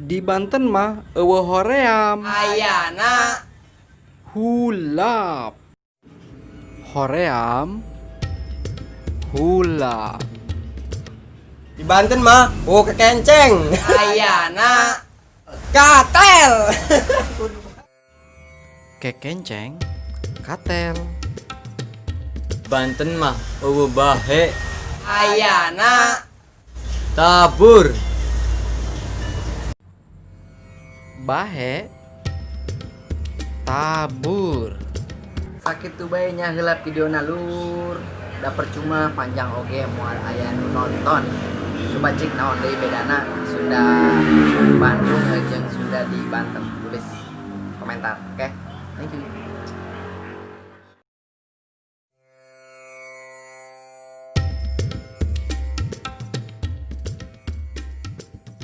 Di Banten mah euweuh hoream. Ayana Hulap. Hoream. Hulap. Di Banten mah oh kekenceng. Ayana katel. Kekenceng. Katel. Banten mah euweuh bahe. Ayana Tabur. Bahe. Tabur. Sakitu bae nya heula videona, lur. Da percuma panjang oge moal aya nu nonton. Coba cik naon deui bedana Sunda Bandung jeung Sunda di Banten. Tulis komentar, oke? Thank you.